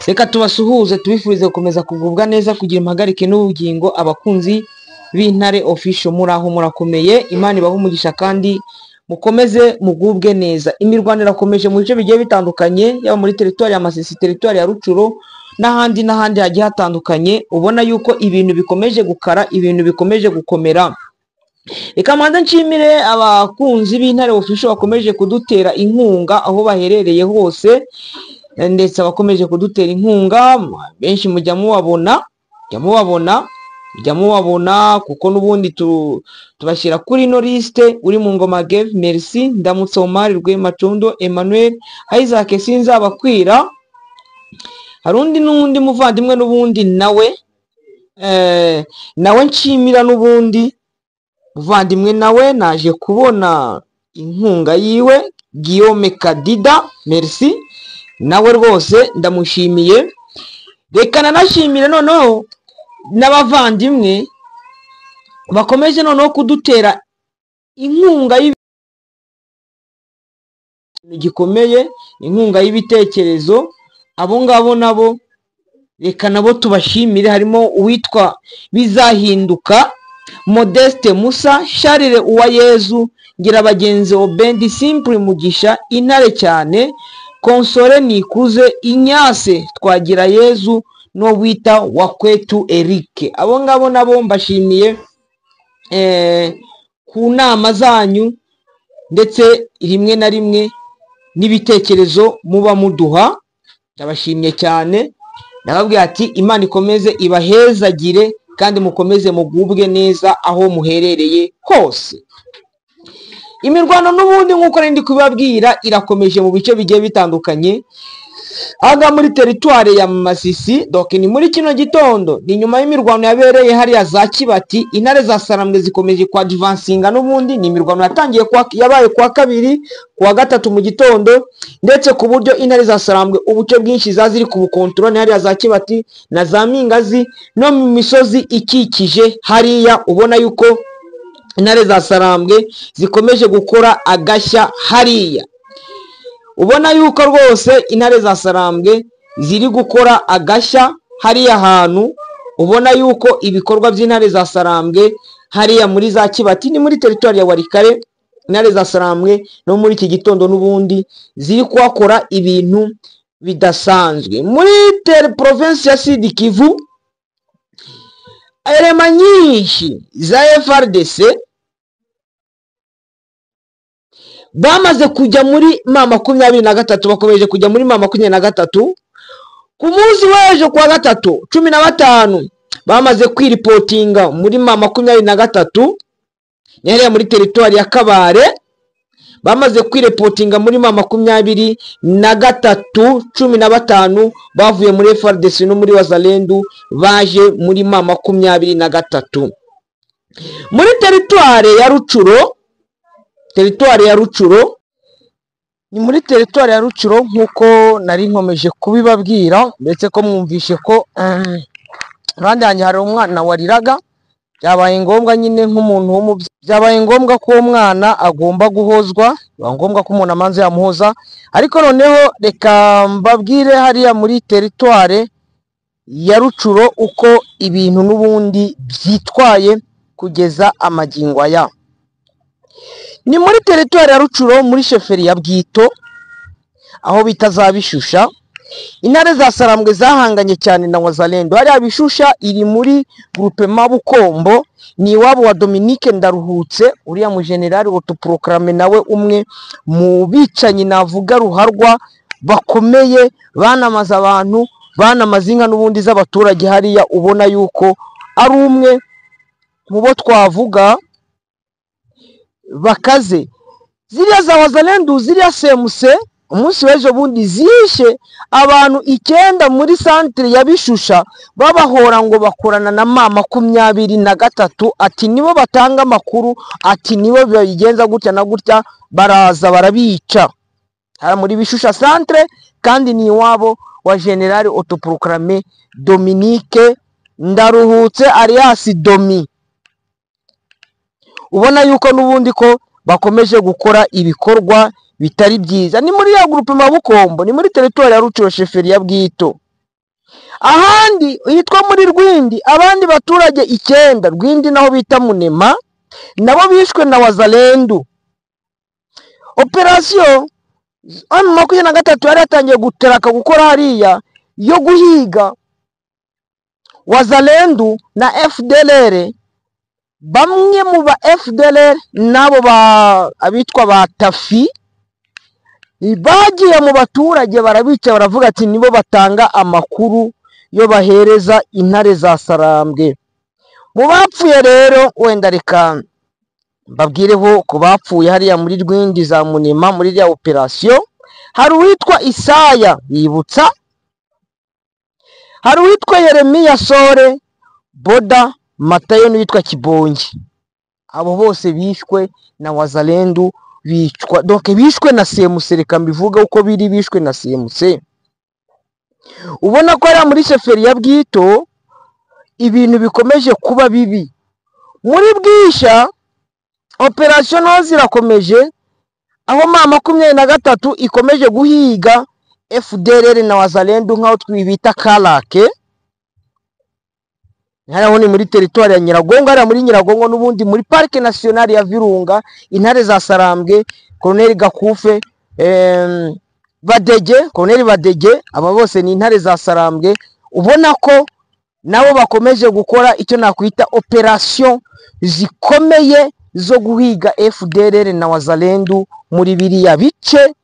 Reka tubasuhuze, tubifurize gukomeza kugubwa neza, kugira impagarike n'ubugingo. Abakunzi b'Intare Official, muri aho murakomeye, Imana ibahe umugisha kandi mukomeze mugubwe neza. Imirwano irakomeje mu bice bigiye bitandukanye, yaba muri teritwari ya Masisi, teritwari ya Rucuro n'ahandi n'ahandi hagiye hatandukanye. Ubona yuko ibintu bikomeje gukara, ibintu bikomeje gukomera. Reka mbanze nshimire abakunzi b'Intare Official bakomeje kudutera inkunga aho baherereye hose, ndetse abakomeje kudutera inkunga benshi mujya mubabona, mujya mubabona, mujya mubabona, kuko n'ubundi tubashyira kuri ino lisite. Uri mu ngoma Gave Merci, Ndamutse Omar, Rwema Condo, Emmanuel Isaac Sinzabakwira. Hari undi n'undi muvandimwe n'ubundi nawe nawe nshimira, n'ubundi muvandimwe nawe naje kubona inkunga yiwe, Guillaume Kadida Merci, nawe rwose ndamushimiye. Reka nanashimire noneho n'abavandimwe bakomeje noneho kudutera inkunga y'ibintu gikomeye, inkunga y'ibitekerezo. Abo ngabo nabo reka nabo tubashimire. Harimo uwitwa Bizahinduka Modeste, Musa Sharire, Uwayezu Ngirabagenzi, Obendi Simple, Mugisha Intare cyane, Konsore Nikuze, Inyase Twagira Yezu, no wita Wakwetu Eric. Abo ngabo nabo mbashimiye ku nama zanyu, ndetse rimwe na rimwe n'ibitekerezo muba muduha. Ndabashimye cyane, ndababwira ati Imana ikomeze ibahezagire kandi mukomeze mugubwe neza aho muherereye hose. Imirwano n'ubundi nk'uko nari ndi kubibabwira irakomeje mu bice bigiye bitandukanye aha muri teritwari ya Masisi. Donc ni muri kino gitondo, ni nyuma y'imirwano yabereye hariya za Kibati. Intare za Sarambwe zikomeje kwa advancinga. N'ubundi ni imirwano yatangiye yabaye kuwa kabiri, kuwa gatatu mu gitondo, ndetse ku buryo intare za Sarambwe ubuce bwinshi za ziri ku bukontoroni hariya za Kibati na za Mingazi no mu misozi ikikije hariya. Ubona yuko intare za Sarambwe zikomeje gukora agashya hariya. Ubona yuko rwose intare za Sarambwe ziri gukora agashya hariya hantu. Ubona yuko ibikorwa by'intare za Sarambwe hariya muri za Kibati, ni muri teritwari ya Walikale, intare za Sarambwe no muri iki gitondo n'ubundi ziri kuhakora ibintu bidasanzwe. Muri province ya Sud Kivu, elema nyinshi za FARDC bamaze kujya muri M23, bakomeje kujya muri M23. Ku munsi w'ejo kuwa gatatu, 15 bamaze kwiripotinga muri M23 hariya muri teritwari ya Kabare. Bamaze kwiripotinga muri M23, 15 bavuye muri FARDC no muri Wazalendu baje muri M23. Muri teritwari ya Rucuro, teritwari ya Rucuro, ni muri teritwari ya Rucuro nk'uko nari nkomeje kubibabwira, ndetse ko mwumvishe ko iruhande yanjye hari umwana wariraga. Byabaye ngombwa nyine nk'umuntu w'umubyeyi, byabaye ngombwa ko uwo mwana agomba guhozwa, biba ngombwa ko umuntu amanza yamuhoza. Ariko noneho reka mbabwire hariya muri teritwari ya Rucuro uko ibintu n'ubundi byitwaye kugeza amagingo aya. Ni muri teritwari ya Rucuro, muri sheferi ya Bwito, aho bita za Bishusha. Intare za Sarambwe zahanganye cyane na Wazalendo. Hariya Bishusha iri muri groupement Bukombo, ni iwabo wa Dominique Ndaruhutse, uriya mu general autoproclame, nawe umwe mu bicanyi navuga ruharwa bakomeye, banamaze abantu, banamaze inka n'ubundi z'abaturage hariya. Ubona yuko ari umwe mu bo twavuga bakaze. Ziriya za Wazalendo, ziriya semuse, umunsi w'ejo bundi zishe abantu 9 muri santere ya Bishusha, babahora ngo bakorana na M23, ati nibo batanga amakuru, ati nibo babigenza gutya na gutya, baraza barabica hara muri Bishusha santere, kandi ni iwabo wa general autoproclame Dominique Ndaruhutse alias Domi. Ubona yuko n'ubundi ko bakomeje gukora ibikorwa bitari byiza. Ni muri ya groupement Bukombo, ni muri teritwari ya Rucuro, sheferi ya Bwito. Ahandi hitwa muri Rwindi, abandi baturage 9, Rwindi naho bita Munema, nabo bishwe na Wazalendu. Operasiyo M23 yari yatangiye guteraka gukora hariya yo guhiga Wazalendu na FDLR. Bamwe mu ba FDLR nabo abitwa ba Tafi bagiye mu baturage barabica, baravuga ati nibo batanga amakuru yo bahereza intare za Sarambwe. Mu bapfuye rero, wenda reka mbabwireho ku bapfuye hariya muri Rwindi za Munema muri iriya operasiyo, hari uwitwa Isaya Bibutsa, hari uwitwa Yeremiya Sore Boda Matayo n'uwitwa Kibongi. Abo bose bishwe na Wazalendu, bicwa donc bishwe na CMC, reka mbivuga uko biri, bishwe na CMC. Ubona ko ari muri sheferi ya Bwito ibintu bikomeje kuba bibi. Muri Bwisha operasiyo naho zirakomeje, aho M23 ikomeje guhiga FDLR na Wazalendu nkaho twibita Karake. Hariya ni muri teritwari ya Nyiragongo, hariya muri Nyiragongo n'ubundi muri Parike Nationale ya Virunga, intare za Sarambwe, Colonel Gakufe, Badege, Colonel Badege, aba bose ni intare za Sarambwe. Ubona ko nabo bakomeje gukora icyo nakwita operasiyo zikomeye zo guhiga FDLR na Wazalendu muri biriya bice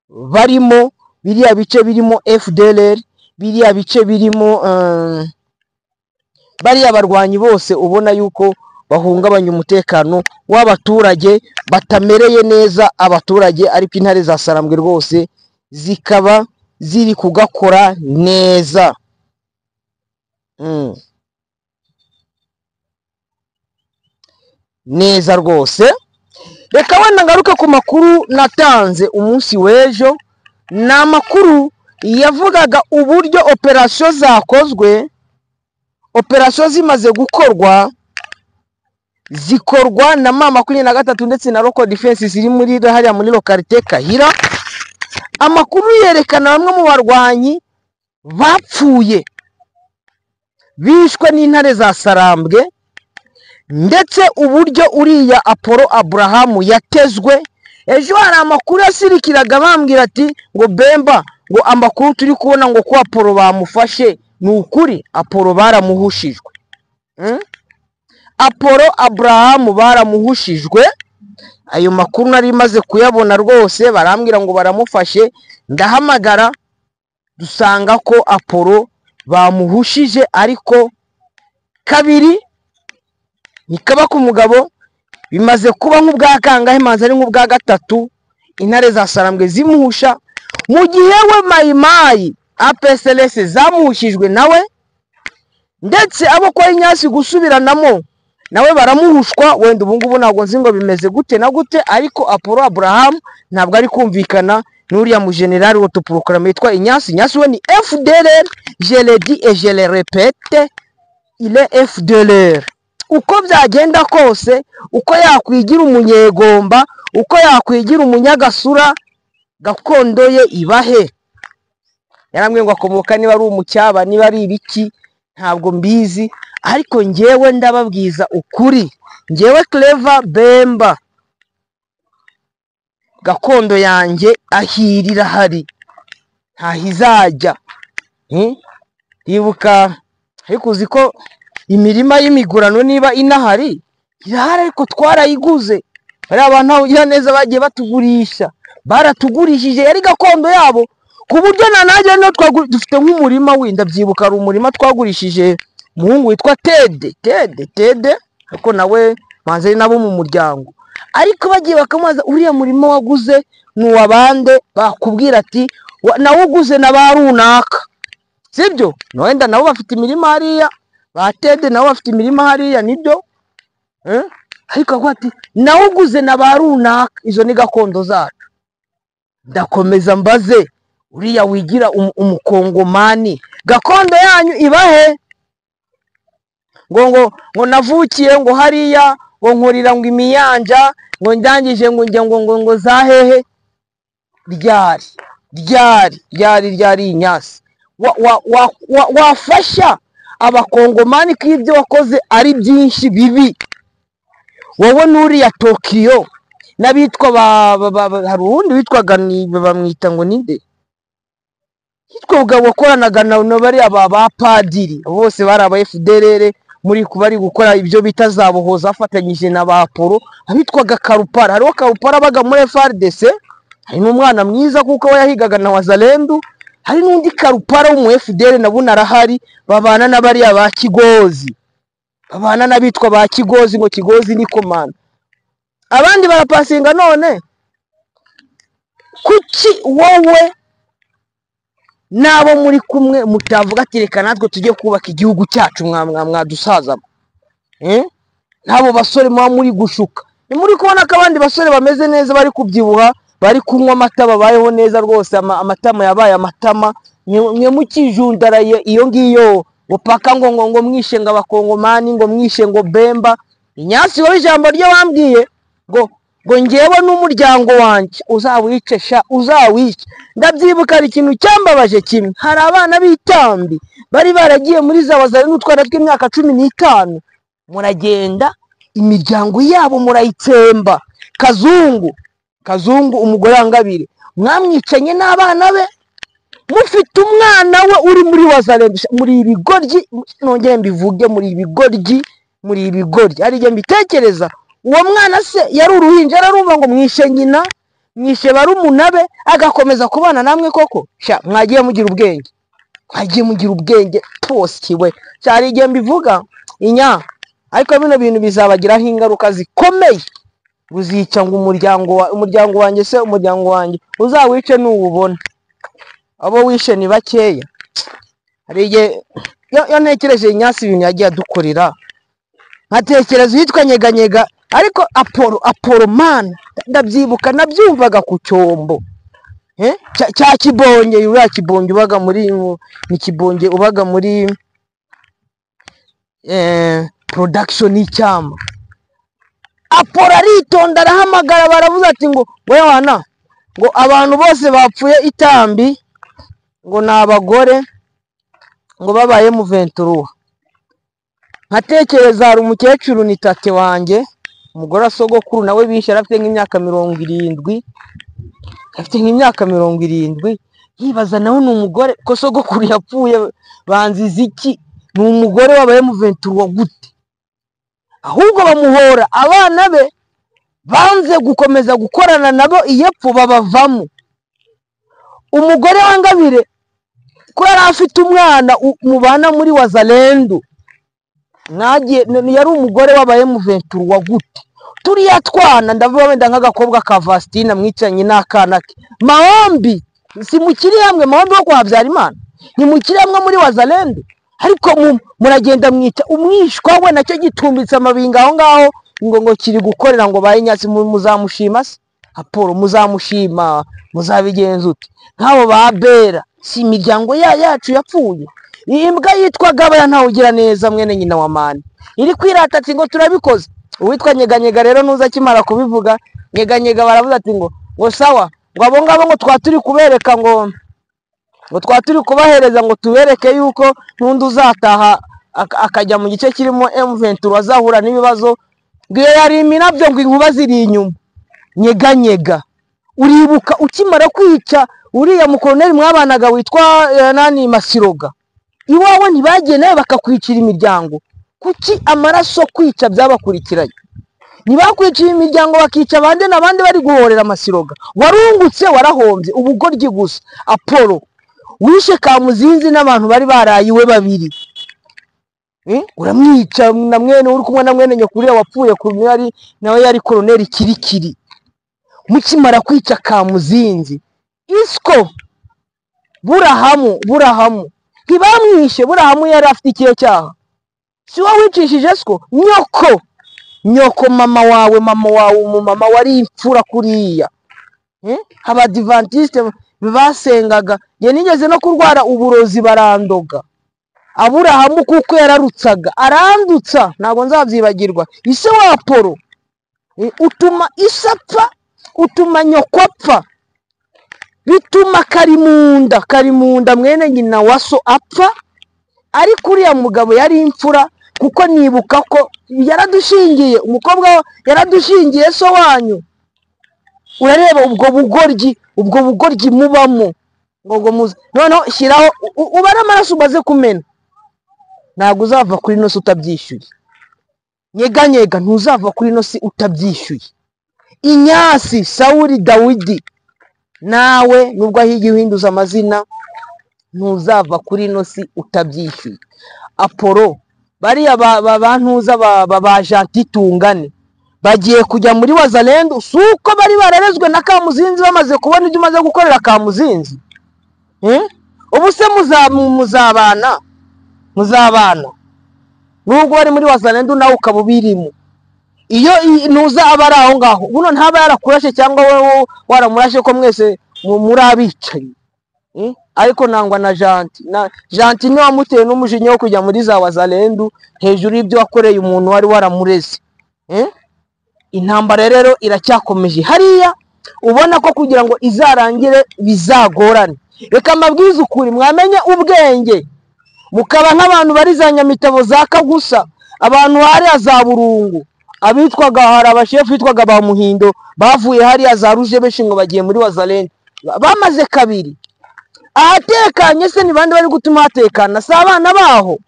barimo, biriya bice birimo FDLR, biriya bice birimo bariya barwanyi bose ubona yuko bahungabanya umutekano w'abaturage, batamereye neza abaturage, ariko intare za Sarambwe rwose zikaba ziri kugakora neza. Neza rwose. Reka wenda ngaruke ku makuru natanze umunsi w'ejo. Ni amakuru yavugaga uburyo operasiyo zakozwe, operasiyo zimaze gukorwa zikorwa na M23 ndetse na Local Defense ziri muri hariya muri lokalite Kahira. Amakuru yerekana bamwe mu barwanyi bapfuye bishwe n'intare za Sarambwe, ndetse uburyo uriya Apollo Abrahamu yatezwe. Ejo hari amakuru yasirikiraga bambwira ati ngo Bemba, ngo amakuru turi kubona ngo ko Apollo bamufashe ni ukuri, Apollo baramuhushijwe. Apollo Abrahamu baramuhushijwe. Ayo makuru nari maze kuyabona rwose, barambwira ngo baramufashe. Ndahamagara dusanga ko Apollo bamuhushije, ariko kabiri nikaba ku mugabo bimaze kuba nk'ubwa kangahe, manza ari nk'ubwa gatatu intare za Sarambwe zimuhusha, mu gihe we Mayimayi APSLS zamuhushijwe nawe, ndetse abo kwa Inyasi gusubiranamo nawe baramuhushwa. Wenda ubu ngubu ntabwo nzi ngo bimeze gute na gute, ariko Apollo Abraham ntabwo ari kumvikana n'uriya mu general autoproclamé witwa Inyasi. Inyasi we ni FDLR, je le dis et je le répète, il est FDLR. Uko byagenda kose, uko yakwigira umunyegomba, uko yakwigira umunyagasura, gakondo ye ibahe. Yarambwiye ngo akomoka niba ari umucyaba niba ari ibiki ntabwo mbizi, ariko njyewe ndababwiza ukuri, njyewe Clever Bemba gakondo yanjye ahirira hari ntahizajya. Ibuka ariko uzi ko imirima y'imigurano niba inahari irahari, ariko twarayiguze. Bariya abantu aho neza bagiye batugurisha, baratugurishije, yari gakondo yabo, ku buryo na nanjye no dufite nk'umurima wenda byibuka ari umurima twagurishije umuhungu witwa Tede, Tede, ariko nawe manze nabo mu muryango, ariko bagiye bakamubaza uriya murima waguze ni uwabande, bakubwira ati nawuguze na ba runaka, sibyo? Wenda nabo bafite imirima hariya, ba Tede nabo bafite imirima hariya, nibyo? Ariko ati nawuguze na ba runaka, izo ni gakondo zacu. Ndakomeza mbaze uriya wigira umukongomani, gakondo yanyu ibahe? Ngo ngo ngo navukiye ngo hariya, ngo nkurira ngo imiyanja, ngo ndangije ngo njya ngo ngo ngo zahehe. Ryari ryari ryari ryari Inyasi wafasha abakongomani ko ibyo wakoze ari byinshi bibi. Wowe n'uriya Tokiyo n'abitwa hari uwundi witwaga bamwita ngo ninde, yitwa wakoranaga na bariya ba padiri bose bari aba FDLR muri bari gukora ibyo bita za bohoza afatanyije na ba Apollo, abitwaga Karupara. Hariho Karupara abaga muri FARDC, hari n'umwana mwiza kuko we yahigaga na Wazalendu. Hari n'undi Karupara w'umu FDL nabo narahari, babana na bariya ba Kigozi, babana n'abitwa ba Kigozi, ngo Kigozi ni komanda. Abandi barapasinga. None kuki wowe n'abo muri kumwe mutavuga ati reka natwe tujye kubaka igihugu cyacu, mwadusaza n'abo basore muba muri gushuka? Ni muri kubona ko abandi basore bameze neza, bari kubyibuha, bari kunywa amata, babayeho neza rwose, amatama yabaye amatama. Mwe mukijundaraye iyo ngiyo ngo paka ngo ngo ngo mwishe ngo abakongomani, ngo mwishe ngo Bemba. Inyasi wowe ijambo ryo wambwiye ngo ngewe n'umuryango wanjye uzawice sha, uzawice. Ndabyibuka hari ikintu cyambabaje kimwe, hari abana b'itambi bari baragiye muri za wazari n'utwana tw'imyaka 15, muragenda imiryango yabo murayitsemba. Kazungu umugore wa Ngabire mwamwicanye n'abana be, mufite umwana we uri muri wazalendo. Muri ibigoryi, nongere mbivuge, muri ibigoryi, muri ibigoryi. Hari igihe mbitekereza, uwo mwana se yari uruhinja, yararumva ngo mwishe nyina, mwishe barumuna be, agakomeza kubana namwe koko? Sha mwagiye mugira ubwenge, mwagiye mugira ubwenge posiwe. Cyari igihe mbivuga inya, ariko bino bintu bizabagiraho ingaruka zikomeye. Uzica ngo umuryango wanjye se, umuryango wanjye uzawice nuwubona, abo wishe ni bakeya. Hari igihe iyo ntekereje Inyasi ibintu yagiye adukorera, nkatekereza uwitwa Nyeganyega, ariko Apollo man ndabyibuka, nabyumvaga ku cyombo cya Kibonge. Uriya Kibonge ubaga muri, ni Kibonge ubaga muri production y'icyama. Apollo aritonda arahamagara, baravuze ati ngo we wana, ngo abantu bose bapfuye itambi ngo ni abagore ngo babaye mu ventura. Nkatekereza hari umukecuru ni tate wanjye, umugore wa sogokuru nawe bishe, afite nk'imyaka 70, afite nk'imyaka 70, yibaza nawe ni umugore ko sogokuru yapfuye banziza iki? Ni umugore wabaye mu ventura gute? Ahubwo bamuhora abana be banze gukomeza gukorana nabo iyepfo babavamo. Umugore wa Ngabire ko yari afite umwana mubana muri Wazalendu, mwagiye yari umugore wabaye mu ventura gute? Turiya twana ndavuga wenda nk'agakobwa ka Vastina mwicanye n'akana ke Mahombi, si mukiri hamwe Mahombi wo kwa Habyarimana, ni mukiri hamwe muri Wazalendu, ariko muragenda mwica umwishwa we, nacyo gitumbitse amabinga aho ngaho ngo kiri gukorera ngo baye Inyasi. Muzamushima se Apollo, muzamushima, muzabigenza ute? Nk'abo ba Bera si imiryango yacu yapfuye? Imbwa yitwa Gabaya ntawugira neza mwene nyina wa Mani iri kwirata ati ngo turabikoze. Uwitwa Nyeganyega rero nuza akimara kubivuga, Nyeganyega baravuze ati ngo sawa, ngo abo ngabo ngo twa turi kubereka, ngo twa turi kubahereza ngo tubereke yuko n'undi uzataha akajya mu gice kirimo M23 azahura n'ibibazo, ngo iyo yari iminabyo ngo inkuba ziri inyuma. Nyeganyega uribuka ukimara kwica uriya mukoloneli mwabanaga witwa nani Masiroga, iwawe ntibagiye nawe bakakwicira imiryango? Kuki amaraso kwica byabakurikiranye? Ntibakwiciye imiryango bakica abandi n'abandi bari guhorera Masiroga. Warungutse, warahombye, ubugoryi gusa. Apollo wishe Kamuzinzi n'abantu bari baraye iwe babiri, uramwica na mwene uri kumwe na mwene nyokuriya wapfuye ku yari nawe yari koloneli Kirikiri. Mukimara kwica Kamuzinzi, Isco Burahamu ntibamwishe. Burahamu yari afite ikihe cyaha? Si wowe wicishije Esco? Nyoko mama wawe umumama wari imfura kuriya. Abadivantiste basengaga, nge nigeze no kurwara uburozi barandoga. Aburahamu kuko yararutsaga arandutsa, ntabwo nzabyibagirwa. Ise wa Apollo utuma isapfa, utuma nyoko apfa. Bituma Karimunda mwene nyina wa so apfa. Ariko uriya mugabo yari imfura, kuko nibuka ko yaradushingiye umukobwa, yaradushingiye so wanyu. Urareba ubwo bugoryi mubamo ngo muze noneho shyiraho ubare amaraso umaze kumena. Ntabwo uzava kuri ino si utabyishyuye. Nyeganyega, ntuzava kuri ino si utabyishyuye. Inyasi Sawuri Dawidi, nawe nubwo ahigiye uhinduza amazina, ntuzava kuri ino si utabyishyuye. Apolo, bariya bantuza ba Janti Tungane bagiye kujya muri Wazalendo, si uko bari bararezwe na Kamuzinzi, bamaze kubona ibyo umaze gukorera Kamuzinzi? Ubu se muzabana nubwo bari muri Wazalendo, nawe ukaba ubirimo? Iyo ntuza aba ari aho ngaho buno, ntaba yarakurashe cyangwa wowe waramurashe, ko mwese muri abicanyi? Ariko nangwa na Janti, na Janti niwe wamuteye n'umujinya wo kujya muri za Wazalendo, hejuru y'ibyo wakoreye umuntu wari waramureze. Intambara rero iracyakomeje hariya, ubona ko kugira ngo izarangire bizagorane. Reka mbabwize ukuri, mwamenye ubwenge mukaba nk'abantu bari za Nyamitabo, za Kagusa, abantu hariya za Burungu, abitwaga, hari abashefu bitwaga ba Muhindo bavuye hariya za Rujebeshi ngo bagiye muri Wazalendo. Bamaze kabiri. Ahatekanye se ni bande bari gutuma hatekana? Si abana baho?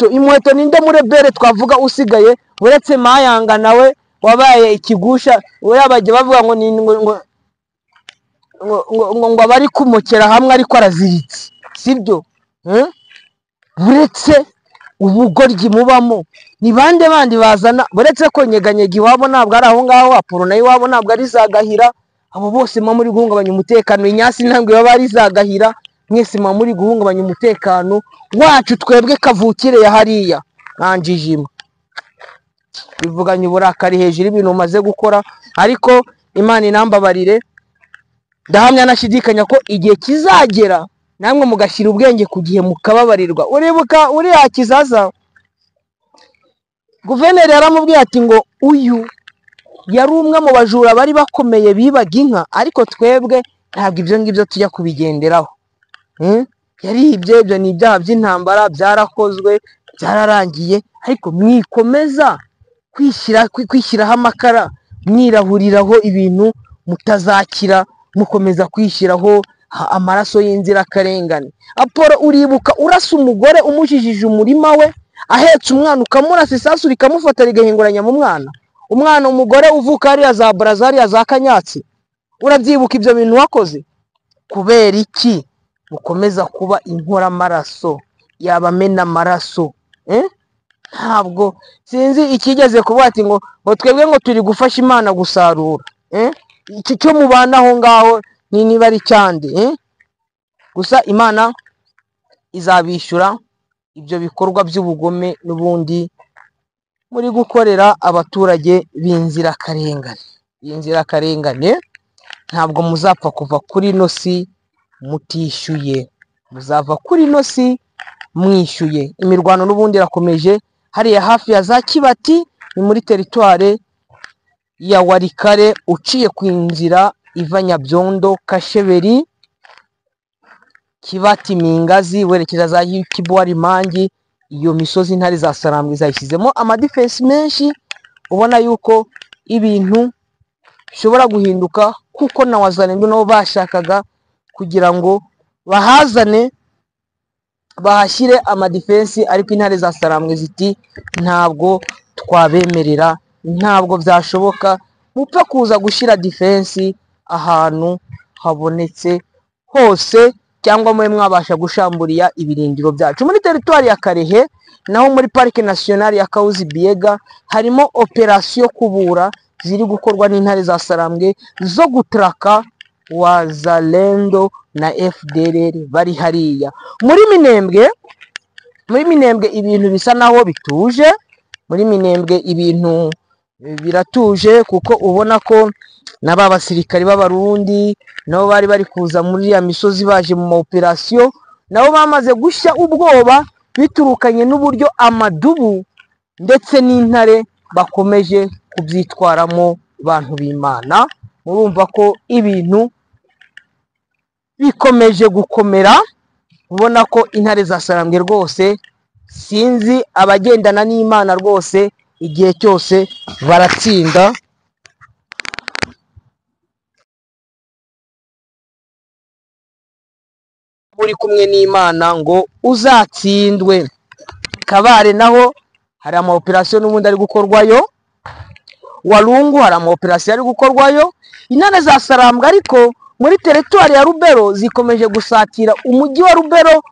Imuheto ninde murebere twavuga usigaye, uretse Mayanga nawe wabaye ikigusha? We bajya bavuga ngo ni ngo abari kumokera hamwe, ariko araziritse, sibyo? Uretse ubugoryi mubamo, ni bande bandi bazana? Uretse ko Nyeganyega iwabo ntabwo ari aho ngaho, Apolo nayo iwabo ntabwo ari za Gahira. Abo bose muba muri guhungabanya umutekano. Inyasi ntabwo baba ari za Gahira. Mwese muba muri guhungabanya umutekano wacu twebwe kavukire ya hariya. Nkanjijima bivuganye uburakari hejuru y'ibintu umaze gukora, ariko Imana inambabarire. Ndahamya nashidikanya ko igihe kizagera namwe mugashyira ubwenge ku gihe, mukababarirwa. Uribuka uriya Kizaza, guverineri yaramubwiye ati ngo uyu yari umwe mu bajura bari bakomeye bibaga inka, ariko twebwe ntabwo ibyo ngibyo tujya kubigenderaho. Yaribye, ibyo ni ibyaha by'intambara, byarakozwe, byararangiye, ariko mwikomeza kwishyiraho amakara, mwirahuriraho ibintu mutazakira, mukomeza kwishyiraho amaraso y'inzirakarengane. Apolo, uribuka urasa umugore umujijije umurima we ahetse umwana, ukamurasa isasu rikamufata rigahinguranya mu mwana, umwana umugore uvuka hariya za Baraza, hariya za Kanyatsi? Urabyibuka ibyo bintu wakoze? Kubera iki mukomeza kuba inkoramaraso yabamena amaraso? Ntabwo sinzi ikigeze kuvuga ati ngo twebwe ngo turi gufasha Imana gusarura. Icyo cyo mubana aho ngaho ni niba ari cyande? Gusa Imana izabishyura ibyo bikorwa by'ubugome n'ubundi muri gukorera abaturage b'inzirakarengane. Ntabwo muzapfa kuva kuri ino si mutishyuye, muzava kuri ino si mwishyuye. Imirwano n'ubundi irakomeje hariya hafi ya za Kibati, ni muri teritware ya Warikare, uciye ku nzira iva Nyabyondo, Kasheberi, Kibati, Mingazi, werekeza za Kibuwari Mangi. Iyo misozi intare za Sarambwe zayishyizemo amadefense menshi. Ubona yuko ibintu bishobora guhinduka, kuko na Wazalendo nabo bashakaga kugira ngo bahazane, bahashyire amadefense, ariko intare za Sarambwe ziti ntabwo twabemerera, ntabwo byashoboka, mupfe kuza gushyira defense ahantu habonetse hose, cyangwa mube mwabasha gushamburiya ibirindiro byacu. Muri teritwari ya Karehe naho, muri Parike Nasiyonari ya Kawuzi Biega, harimo operasiyo kubura ziri gukorwa n'intare za Sarambwe zo gutraka Wazalendo na FDLR bari hariya muri Minembwe. Muri Minembwe ibintu bisa naho bituje. Muri Minembwe ibintu biratuje, kuko ubona ko n'aba basirikari b'Abarundi nabo bari bari kuza muri iriya misozi baje mu ma operasiyo, nabo bamaze gushya ubwoba biturukanye n'uburyo amadubu ndetse n'intare bakomeje kubyitwaramo. Bantu b'Imana, murumva ko ibintu bikomeje gukomera. Ubona ko intare za Sarambwe rwose, sinzi abagendana n'Imana rwose igihe cyose baratsinda. Uri kumwe n'Imana ngo uzatsindwe. Kabare naho hari ama operation n'ubundi ari gukorwayo. Walungu hari ama operation ari gukorwayo. Intare za Sarambwe ariko muri teritwari ya Rubero zikomeje gusatira umujyi wa Rubero,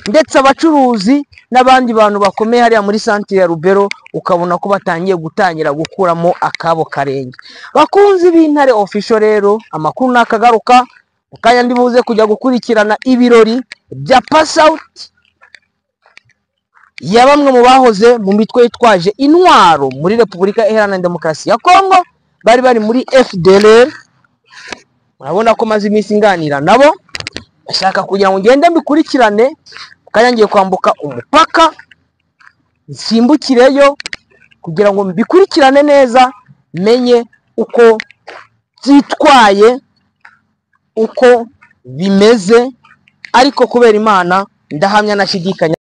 ndetse abacuruzi n'abandi bantu bakomeye hariya muri santire ya Rubero ukabona ko batangiye gutangira gukuramo akabo karenge. Bakunzi b'Intare Official rero, amakuru nakagaruka mukanya ndi buze kujya gukurikirana ibirori bya pass out ya bamwe mu bahoze mu mitwe yitwaje intwaro muri Repubulika Iharanira Demokarasi ya Kongo, bari bari muri FDLR. Murabona ko maze iminsi nganira nabo, bashaka kugira ngo ngende mbikurikirane. Mukanya ngiye kwambuka umupaka nsimbukireyo kugira ngo mbikurikirane neza, menye uko byitwaye, uko bimeze. Ariko kubera Imana ndahamya nashidikanya.